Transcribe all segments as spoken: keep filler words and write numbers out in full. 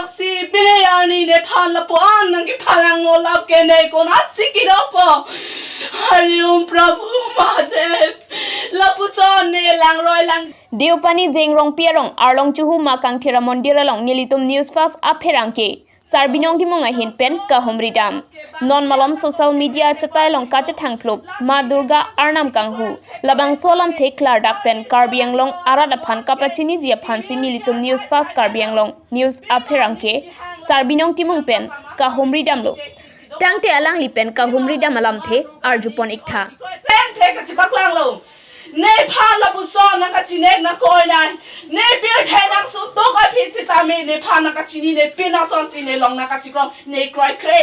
Si pine arni nephan lapu-an nangkephalang nolap ke ne konatsi kedopo. Hari Om Prabhu Mahadev. Lapuson ne langroi lang. Deopani Jengrongpi arong Arlong Chuhu Ma Kangthera Mondir along nelitum News Fast apherangke Sarbinong Timung ahin pen kahumridam. Non malom social media chetai along kachethangplup Ma Durga arnam kanghu. Labangso alamthe klardak pen Karbi Anglong arat aphan kapachiniji aphansi nelitum News Fast Karbi Anglong News apherangke Sarbinong Timung pen kahumridamlo. Tangte alangli pen kahumridam alamthe arjupon iktha. Pemthe kachipaklanglo. Nephan lapuson nangkachinek nangkoi nai. Ne pirthe nangsutuk aphi sitame nephan nangkachinine pin asonsi ne long nangkachikrong ne kroikre.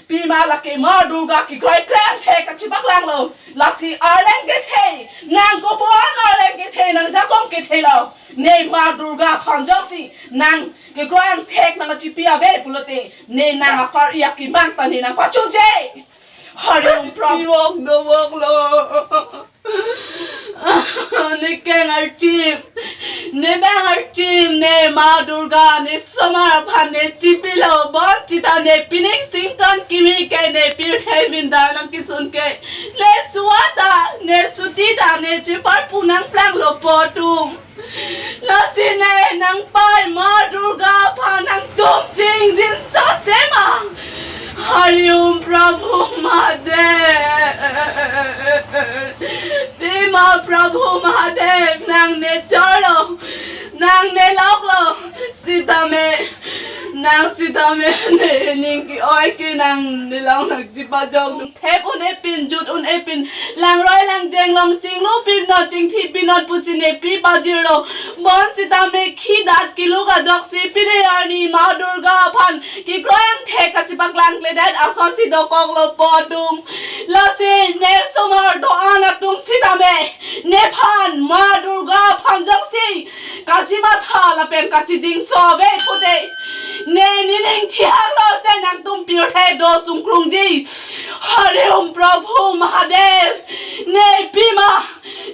Pima lake Ma Durga kekroikreng the kachipaklanglo. Lasi arleng kethe, nang kopuan arleng kethe, nang jakong kethelo. Ne Ma Durga aphan jongsi nang kekroi angthek nangkachipi ave pulote, ne nang akar-i akemang ta ne nangpachunche. Hari Om Prabhu. Iwok dowoklo. Ne keng archim, ne bang archim, ne Ma Durga, ne somar aphan ne chipilo, bonsita ne pining singkan kimi ke ne pirthe mindar nangkisun ke, ne suwata, ne sutita, ne chiparpu nangplanglo po atum. Lasi ne nangpai Ma Durga aphan nangtum chingjinso sema. Hari Om Prabhu Mahadev. Pima Prabhu Mahadev, nang ne chorlo, nang ne loklo. Sitame, nang sitame ne ning ke-oi ke nang ne long nangchipajok. Thep un-e pin, jut un-e pin, langroi langjeng long chinglu pinot chingthi pinot pusi ne pipajirlo. Bonsitame khidat kiluk ajoksi pine arni Ma Durga aphan kekroi angthek kachipaklang kledet asonsi dokoklo po atum. Lasi ne somar do-an atum sitame nephan Ma Durga aphan jongsi kachimatha lapen kachijinso ave pute, ne nining thihaklo te nangtum pirthe do sungkrungji. Hari Om Prabhu Mahadev. Ne pima,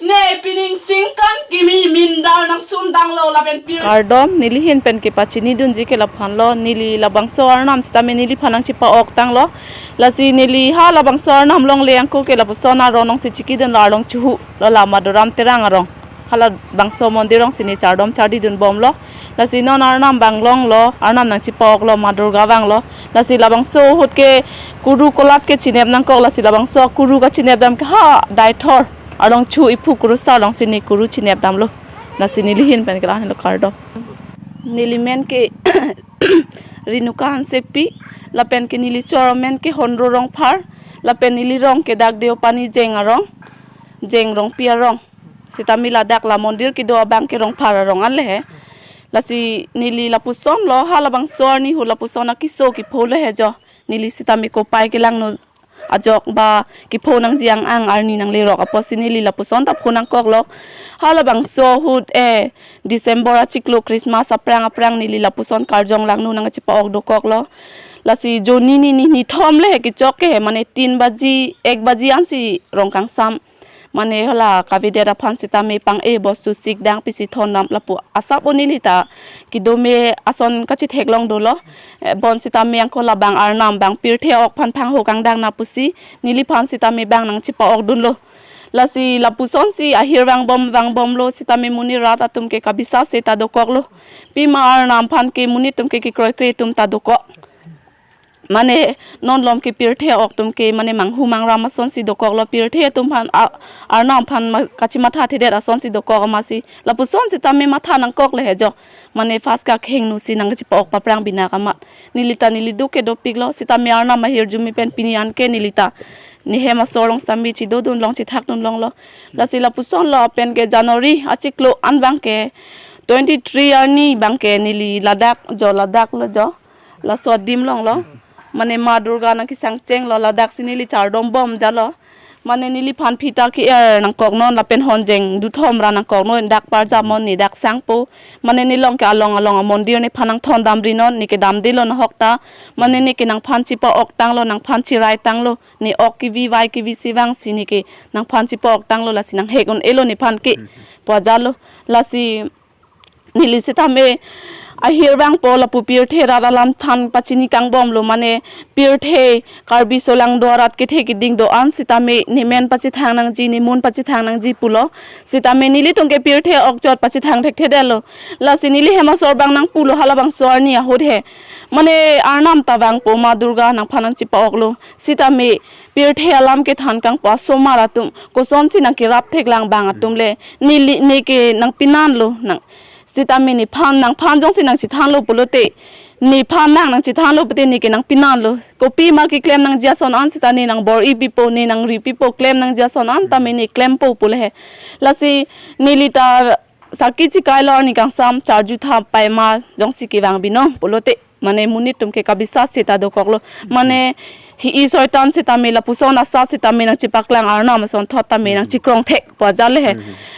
ne pining singkan kimi mindar nangsun tanglo lapen pir. Kardom, neli ahin pen kepachinidunji ke laphanlo, neli labangso arnam sitame neliphan nangchipa-ok tanglo. Lasi neli ha labangso arnam longle angko ke lapuson aron nangsi chikidunlo Arlong Chuhu lo, la Maduram Terang arong. Halabangso mondir arongsi ne chardom chardidunbomlo. Lasi non arnam bang longlo, arnam nangchipa-oklo, Ma Durga vanglo. Lasi labangso ahut ke kuru kolat ke chinep nangkok, lasi labangso kuru kachinepdam ke ha Daithor Arlong Chuhu iphu kurusar alongsi ne kuru chinepdamlo. Lasi neli ahin pen ke lahenlo, kardom. Neli men ke Renuka Hansepi, lapen ke neli chor amen ke Honro Rongphar, lapen neli rong ke dak Deopani Jeng arong, Jengrongpi arong. Sitame ladak la mondir kedo abang ke Rongphar arong anle he. Lasi neli lapusonlo, halabangso arni ahut lapuson akeso kepho le he jo. Neli sitame kopai kelangno ajok ba kepho nangji ang-ang arni nanglerok apotsi neli lapuson ta pho nangkoklo. Halabangso ahut, eh, December achiklo Christmas aphrang aphrang neli lapuson karjong langno nangchipa-ok dokoklo. Lasi jonni ni ni ni thom le he kechok ke he, mane tin baji, ek baji ansi rong kangsam. Mane hala kavedet aphan sitame pang-e bostu sikdang pisi thondam lapu asap o neli ta kedome ason kachitheklong dolo. Eh, bonsitame angko labang arnam bang pirthe-ok aphan phangho kangdang na pusi neliphan sitame bang nangchipa-okdunlo. Lasi lapusonsi ahir vangbom vangbomlo, sitame monit rat atum ke kabisa seta dokoklo. Pima arnam aphan ke monit atum ke kekroikre atum ta dokok. Mane non malom ke pirthe-ok atum ke mane manghu mangram asonsi dokoklo, pirthe atum aphan a-, arnam aphan ma-, kachimathathedet asonsi dokok amatsi. Lapuson sitame matha nangkok le he jo. Mane first kakhengno si nangchipa-ok paphrang bina kamat. Neli ta neli duk ke dopiklo, sitame arnam ahirjume pen pini an ke neli ta nehem asor along sitame chidodun long chithakdun longlo. Lasi lapusonlo, pen ke January achiklo an bang ke twenty-three arni bang ke neli ladak jo, ladak lo jo. Laso adim longlo. Mane Ma Durga nangkesang chenglo, ladaksi neli chardombom jalo. Mane neliphan phita ke-er nangkok non lapen honjeng duthom ra nangkok non, dak parjap non, ne dak sangpo. Mane nelong ke along along amondir nephan nangthondamri non, ne kedamdelo nahok ta. Mane ne ke nangphan chipa-ok tanglo, nangphan chirai tanglo, ne ok kevi vai kevi si vangsi ne ke nangphan chipa-ok tanglo, lasi nanghek un-elo nephan ke. Pu ajalo, lasi neli sitame ahir vangpo lapu pirthe rat alam than pachini kangbomlo, mane pirthe Karbi solangdo arat kethe keding do-an sitame nemen pachethang nangji, nemun pachethang nangji pulo. Sitame nelitum ke pirthe okchot pachethang thekthedetlo. Lasi neli hem asor abang nangpulo halabangso arni ahut he, mane Arnam ta vangpo, Ma Durga nangphan nangchepa-oklo. Sitame pirthe alam kethan kangpo asomar atum kosonsi nangkerap theklang abang atum le, neli, ne ke nangpinanlo nang. Sitame nephan, nangphan jongsi nangchethanlo pulote, nephan nang nangchethanlo pute ne ke nangpinanlo. Kopima keklem nangji ason an sita ne nangbor-i pipo, ne nangri pipo, klem nangji ason an tame ne klempo pule he. Lasi neli ta saki chekailo arni kangsam charju thap paima jongsi kevang binong pulote, mane monit atum ke kabisas seta dokoklo. Mane hi-i soitan sitame lapuson asat sitame nangchepaklang, Arnam asonthot tame nangchekrong thek pu ajat le he.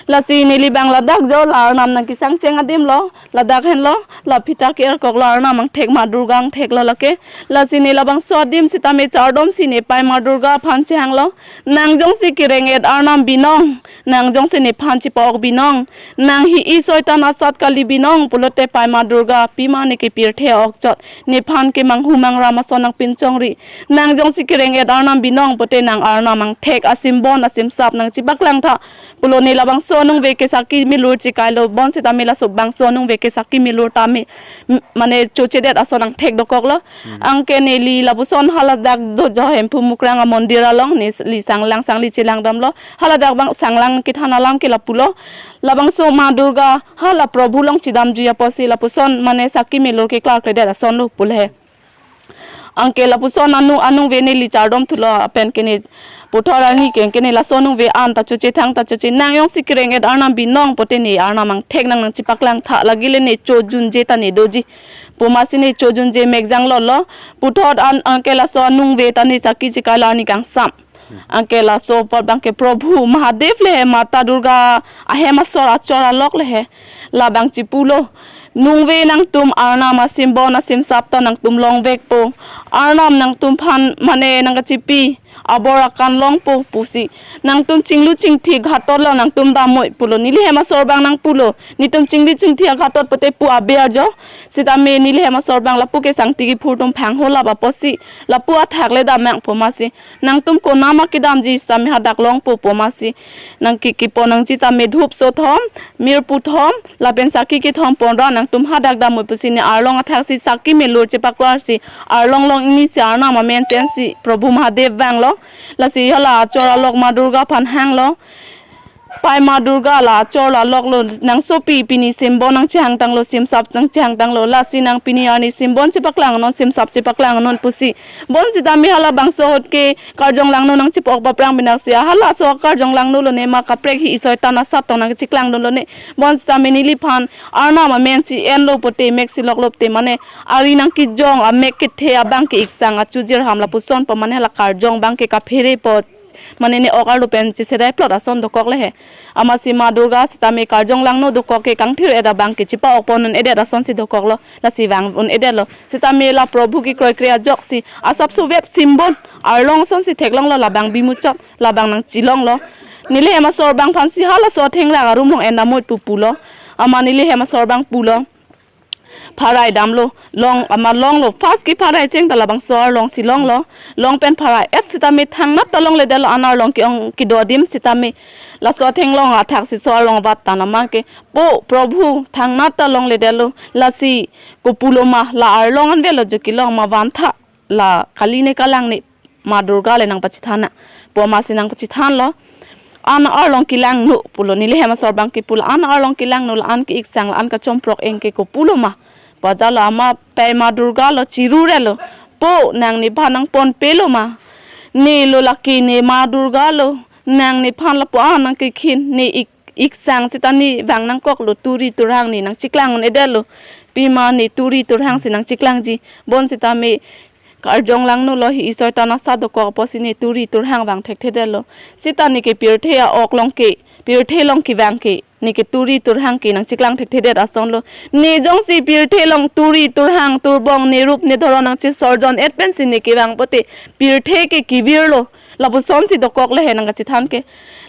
Lasi neli abang ladak jo la Arnam nangkesangcheng adim lo, ladak henlo, la phita ke-erkoklo, Arnam angthek, Ma Durga angtheklo lake. Lasi ne labangso adim sitame chardomsi ne pai Ma Durga aphan chehanglo. Nang jongsi kereng-et Arnam binong, nang jongsi nephan chepa-ok binong, nang hi-i soitan asat kali binong pulote pai Ma Durga, pima ne ke pirthe okchot, nephan ke manghu mangram ason nangpinchongri. Nang jongsi kereng-et Arnam binong pute nang Arnam angthek, asimbon asimsap nangchepaklang tha pulo. Ne labangso anung ave ke saki milur chekailo, bonsitame laso bangso anung ave ke saki milur tame, m-, mane chochedet ason angthek dokoklo. Anke neli lapuson haladak do jo Hemphu Mukrang amondir along neli sanglang sangli chelang damlo. Haladak abang sanglang kethan alam ke lapulo. Labangso Ma Durga hala Prabhu along chedamjui apotsi lapuson mane saki milur keklarkledet asonlo pule he. Anke lapuson anu anung ave neli chardom thulo, pen ke ne puthot arni ke, ke ne laso anung ave an ta choche, thang ta choche, nang jongsi kereng-et Arnam binong pute ne Arnam angthek nang nangchepaklang tha, lake le ne chojunje ta ne doji pu amatsi ne chojunje mekjang lolo. Puthot an, anke laso anung ave ta ne saki chekailo arni kangsam. Anke laso apot abang ke Prabhu Mahadev le he, Mata Durga ahem asor achor alok le he, labang chepulo. Nung ave nangtum Arnam asimbon asimsap ta nangtum longvekpo. Arnam nangtumphan mane nangkachipi abor akan longpo pusi. Nangtum chinglu chingthi ghatotlo nangtum damnoi pulo. Neli hem asor abang nangpulo, netum chinglu chingthi aghatot pute pu aber jo. Sitame neli hem asor abang lapu ke sangti kiphur atum phangholap apotsi lapu athak le damnang pu amatsi. Nangtum konama kedamji sitame hadak longpo pu amatsi. Nangke kepon nangji tame dhup so thom, mirpu thom, lapen saki kethom ponra nangtum hadak damnoi pusi ne arlong athaksi saki milur chepaklarsi arlong along ingnisi Arnam amen chensi Prabhu Mahadev vanglo. Lasi hala achor alok Ma Durga aphan hanglo. Pai Ma Durga, la achor la aloklo, nang sopi pini simbon nangchehangtanglo, simsap nangchehangtanglo, lasi nang pini arni simbon chepaklang non, simsap chepaklang non pusi. Bonsitame halabangso ahut ke karjong langno nangchepa-ok paprang binaksia, halaso karjong langno lone ma kaprek hi-i soitan asat tong nangcheklangdunlo ne. Bonsitame neliphan Arnam amen si enlo pute, mek si loklo pute, mane ari nangkejong amek kethe abang ke iksang achujir ham lapuson pu, mane hala karjong abang ke kaphere pu, mane ne ok arlo pen chesedai plot ason dokok le he. Amatsi Ma Durga sitame karjong langno dokok ke kangthir-et abang ke chepa-ok pon un-edet asonsi dokoklo, lasi vang un-edetlo. Sitame la Prabhu kekroikre ajoksi asapso vet simbon arlong asonsi theklonglo, labang bimuchot, labang nangchelonglo. Neli hem asor abang aphansi halaso athengrang arum along en damnoi pu pulo. Amat neli hem asor abang pulo, pharai damlo, long, amat longlo, first kepharai cheng ta labangso arlong si longlo, long pen pharai-et sitame thangnat ta longledetlo, an arlong ke-ong kedo adim sitame. Laso athenglong athaksi so arlong abat ta nama ke, po Prabhu, thangnat ta longledetlo, lasi kopulo ma, la arlong an avelo jo kelong ma, van tha, la kali ne kalang ne, Ma Durga le nangpachethannang pu amatsi nangpachethanlo. An arlong kelangno pulo, neli hem asor abang ke pulo, an arlong kelangno, la-an ke iksang, la-an kachomprok eng ke kopulo ma pu ajatlo. Amat pai Ma Durga lo, chirurelo, po nang nephan nangponpelo ma, ne lo lake ne Ma Durga lo, nang nephan lapu-an nangkekhin, ne ik iksang sita ne vang nangkoklo, turi turhang ne nangcheklang un-edetlo. Pima ne turi turhang si nangcheklangji. Bonsitame karjong langnolo, hi-i soitan asat dokok apotsi ne turi turhang vang thekthedetlo. Sita ne ke pirthe a-ok along ke, pirthe along kevang ke, ne ke turi turhang ke nangcheklang thekthedet asonlo. Ne jongsi pirthe along turi turhang turbong ne rup ne dhoron nangchesorjon-et pensi ne kevang pute, pirthe ke kevirlo. Lapuson si dokok le he nangkachethan ke.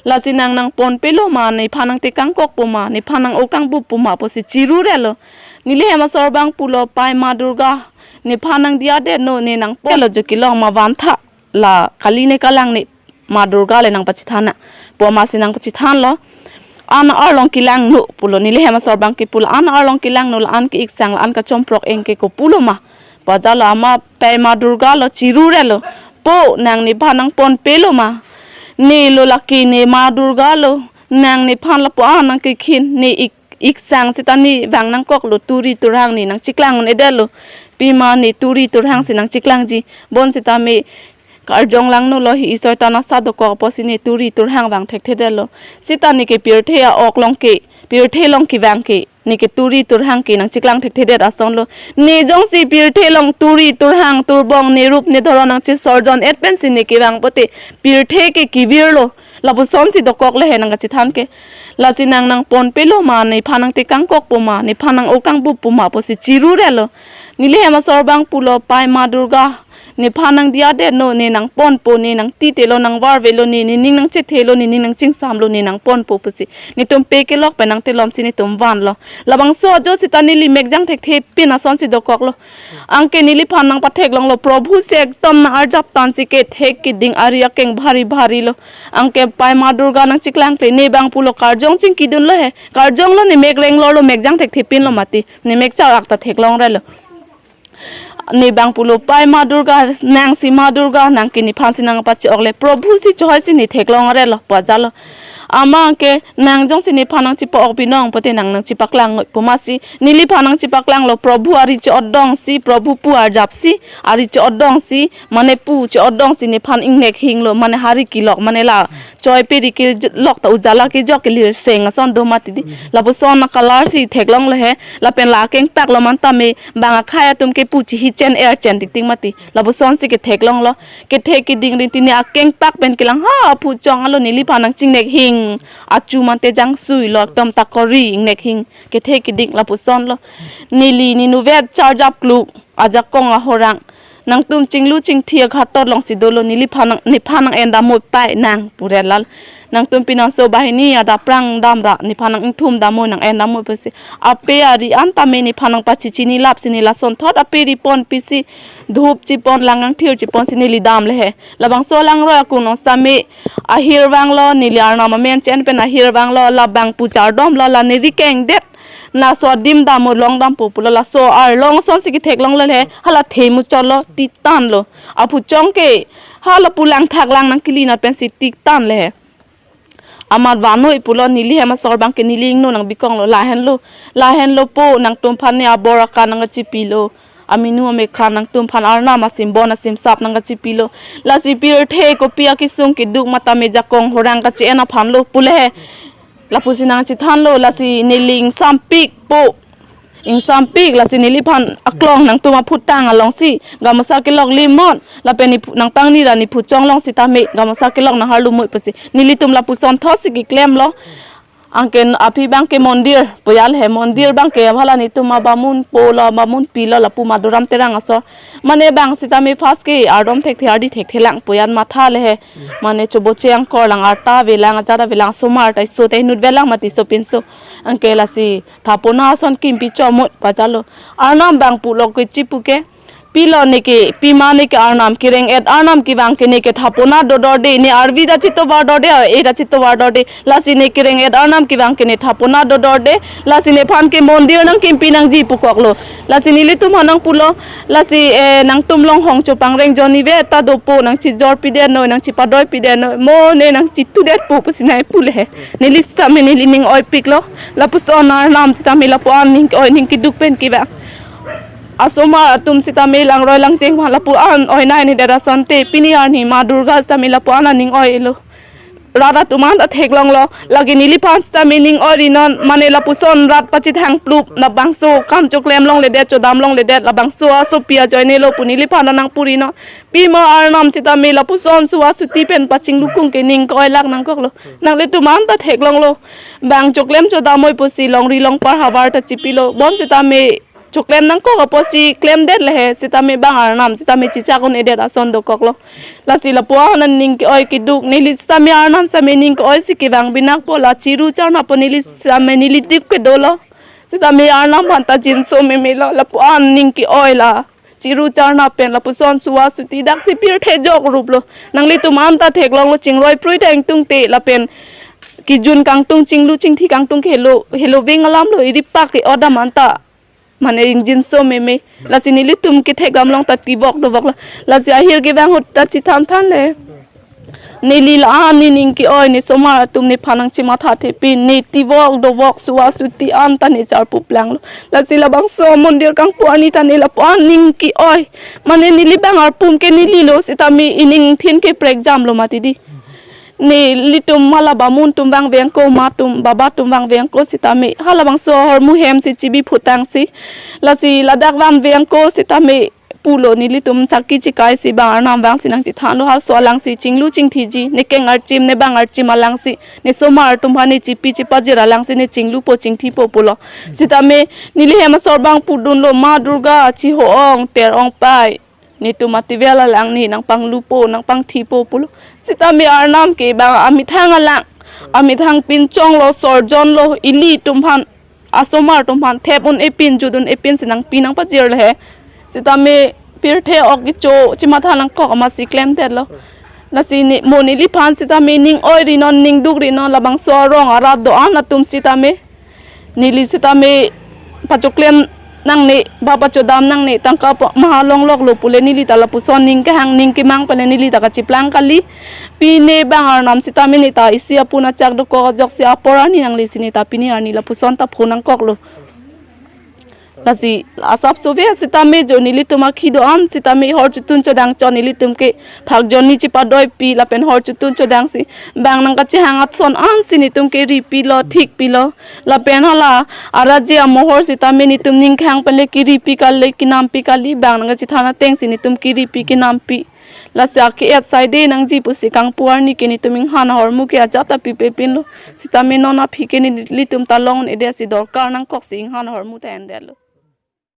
Lasi nang nangponpelo ma, nephan nangtekangkokpo ma, nephan nang-o kangbup pu ma pusi chirurelo. Neli hem asor abang pulo, Pai Ma Durga, nephan nangdiya det no, ne nangponlo jo kelong ma vantha, la kali ne kalang ne Ma Durga le nangpachethan na. Pu amatsi nangpachethanlo. An arlong kelangno pulo, neli hem asor abang ke pulo, an arlong kelangno, la-an ke iksang, la-an kachomprok eng ke ko pulo ma. Pu ajalo, amat Pai Ma Durga lo chirurelo. Po, nang nephan nangponpelo ma. Ne lo lake ne Ma Durga lo. Nang nephan lapu-an nangkekhin, ne ik, iksang seta ne vang nangkoklo, turi turhang ne nangcheklang un-edetlo. Pima ne turi turhang si nangcheklangji. Bonsitame karjong langno lo, hi isoi tan asa dokok apotsi ne turi turhang vang thekthedetlo. Seta ne ke pirthe a-ok along ke, pirthe along kevang ke, ne ke turi turhang ke nangcheklang thekthedet asonlo. Ne jongsi pirthe along turi turhang turbong ne rup ne dhoron nangchesorjon-et pensi ne kevang pote pirthe ke kevirlo. Lapuson si dokok le he nangkachethan ke. Lasi nang nangponpelo ma, nephan nangtekangkokpo ma, nephan nang-o kangbup pu ma pusi chirurelo. Neli hem asor abang pulo, Pai Ma Durga, nephan nangdiya det no, ne nangponpo, ne nangtitelo, nangvarvelo, ne nening nangchethelo, ne nening nangchingsamlo, ne nangponpo pusi. Netum pe kelok pen nangtelom si netum vanlo. Labangso ajo seta neli mekjang thekthe pin ason si dokoklo. Anke neliphan nangpatheklonglo, Prabhu si ekdom nang-arjap tan si kethek keding ari akeng bhari bhari lo. Anke Pai Ma Durga nangcheklangkle, ne abang pulo karjong chingkidunlo he. Karjonglo, ne mek renglorlo, mekjang thekthe pinlo mati. Ne mek chak ak ta theklongrelo. Ne abang pulo, Pai Ma Durga, nang si Ma Durga, nang ke nephan si nangpache-ok le, Prabhu si chohoi si ne theklongrelo, pu ajalo. Amat anke nang jongsi nephan nangchepa-ok binong pote nang nangchepaklang noi pu amatsi, neliphan nangchepaklanglo, Prabhu ari che-otdong si, Prabhu pu arjap si, ari che-otdong si, mane pu che-otdong si nephan ingnek hinglo, mane hari kelok, mane la choi peri kelok ta ujala kejok kelirseng ason do mati di. Lapuson a-colour si theklonglo he, lapen la akengpak lo man tame, bang akhai atum ke pu chihi chen er chen tiktik mati. Lapuson si ketheklonglo. Kethek keding rinti ne akengpak pen kelang ha aphu chong alo, neliphan nangchingnek hing. Achu mante jangsuilo, ekdom takori ingnek hing. Kethek keding lapusonlo. Neli nenuvet charjap kluk, ajakong ahorang. Nangtum chinglu chingthi aghatot alongsi dolo, neliphan nang, nephan nang-en damnoi pai nang purelal. Nangtum pinanso banghini adap prang damra, nephan nang-ingthum damnoi, nang-en damnoi pusi. Ape ari an tame nephan nangpachechinilap si ne lasonthot ape ripon pisi, dhup chepon, lang kangthir chepon si neli damle he. Labangso langroi akung nong sitame ahir vanglo, neli arnam amen chen pen ahir vanglo, labang pu chardomlo, la neri kengdet. Laso adim damnoi, long dampo pulo, laso arlong ason si ketheklonglo he, hala the muchotlo, titanlo. Aphu chong ke, hala pu langthak lang nangkili nat pensi titanle he. Amat vannoi pulo, neli hem asor abang ke neli ingno nangbikonglo, lahenlo, lahenlo po, nangtumphan ne abor akan nangkachipilo, aminu amekhan nangtumphan arnam asimbon asimsap nangkachipilo, lasi pirthe kopi akesung keduk matame jakong horang kache-en aphanlo pule he. Lapusi nangchethanlo, lasi neli ingsampik po. Ingsampik, lasi neliphan aklong nangtum aphutang alongsi gamosa kelok limon, lapen nephu, nangpangni ra nephu chong along sitame gamosa kelok nangharlumoi pusi. Nelitum lapusonthot si keklemlo. Anke aphi abang ke mondir, poyal he mondir abang ke hala netum abamun polo, abamun pilo, lapu Maduram Terang asor. Mane bang sitame first ke ardom thekthe, ardi thekthe lang, poyal matha le he. Mane choboche angkor lang, arta avelang, ajar avelang, asomar ta iso ta inut velang mati, iso pinso. Anke lasi thapona ason kimpi chomot pajalo. Arnam abang pulo ke chipu ke. Pilo ne ke, pima ne ke arnam kereng-et arnam kevang ke ne ke thapona dodorde, ne arvi ta chitovar dorde, e ta chitovar dorde. Lasi ne kereng-et arnam kevang ke ne thapona dodorde. Lasi nephan ke mondir nangkimpi nangji pukoklo. Lasi nelitum aphan nangpulo. Lasi, eh, nangtum longhong chopangreng jonni ve ta dopo, nangchijor pidet noi, nangchipadoi pidet noi, mo ne nangchitudet po pusi nai pule he. Neli sitame neli ning oipiklo. Lapuson arnam sitame lapu-an ning oi ning keduk pen kevang. Asomar atum sitame langroi langcheng aphan lapu-an oi nai ne dera sante, pini arni Ma Durga sitame lapu-an aning oilo. Rat atum anta theklonglo, lake neliphan sitame ning oi rinon, mane lapuson rat pachethang plup, labangso kam choklem longledet, chodam longledet, labangso asopi ajoinelo pu neliphan nangpurinon. Pima arnam sitame lapuson suwa suti pen pachinglukung ke ning ke-oi lak nangkoklo. Nanglitum anta theklonglo. Bang choklem chodamnoi pusi longri longpar havar ta chipilo. Bonsitame choklem nangkok apotsi klemdet le he, sitame bang arnam sitame chichak un-edet ason dokoklo. Lasi lapu-an aning ke-oi keduk, neli sitame arnam sitame ning ke-oisi kevang binakpo, la chiru charnap pu neli sitame neli dik kedolo. Sitame arnam aphan ta jinso memelo, lapu-an aning ke-oi la chiru charnap pen lapuson suwa suti daksi pirthe jok ruplo. Nanglitum anta theklonglo, chingroi prui ta ingtungte lapen kejun kangtung, chinglu chingthi kangtung ke helo, helo ving alamlo, iripak ke-ot aman ta mane ingjinso meme. Lasi nelitum kethek damlong ta tivok dovoklo. Lasi ahir kevang ahut ta chethan than le. Neli la-an nening ke-oi, nesomar atum nephan nangchematha thepin, ne tivok dovok suwa suti anta ne charpu planglo. Lasi labangso mondir kangpu arni ta ne lapu-an aning ke-oi, mane neli bang arpum ke nelilo, sitame ining thin ke prekjamlo mati di. Nelitum hala bamun atum vangve angko, ma atum, baba atum vangve angko sitame halabangso ahormu hem si chibi phutangsi. Lasi ladak vangve angko sitame pulo, nelitum chakki chikaisi bang arnam vangsi nangchethanlo, halaso alangsi chinglu chingthiji, ne keng archim, ne bang archim alangsi, nesomar atum aphan ne chipi chipajir alangsi ne chinglupo chingthipo pulo. Sitame neli hem asor bang pudunlo, Ma Durga, Chiho-ong, Ter-ong pai, netum ativel alang ne nangpanglupo, nangpangthipo pulo. Sitame arnam ke bang amethang alang, amethang pinchonglo, sorjonlo, ilitum aphan, asomar atum aphan thep un-epin, jut un-epin si nangpi nangpajir le he. Sitame pirthe ok kecho chematha nangkok amatsi klemdetlo. Lasi ne, mo neliphan sitame ning oiri non, ning dukri non, labangso arong arat do-an atum sitame, neli sitame pachoklem nangne, ba pachodam nangne, tangka pa-, maha longloklo pule neli ta lapuson ning kehang ning kemang pale neli ta kachiplang kali. Pine bang arnam sitame ne ta isi apun achak dokok ajoksi apor arni nanglesi ne ta pini arni lapuson ta pho nangkoklo. Lasi asap sove sitame jo nelitum akhi do-an sitame hor chotun chodang chot nelitum ke phak jonni chepadoipi lapen hor chotun chodangsi bang nangkachehang ason ansi netum ke ripilo, thikpilo. Lapen hala araje amohor sitame netum ning kehang pale keripi kali, kenampi kali, bang nangkachethan atengsi netum keripi kenampi. Lasi ake-et saide nangji pusi kangpu arni ke netum inghan ahormu ke ajat ta pipepinlo. Sitame non aphi ke nelitum ta long un-edet si dorkar nangkoksi inghan ahormu ta endetlo.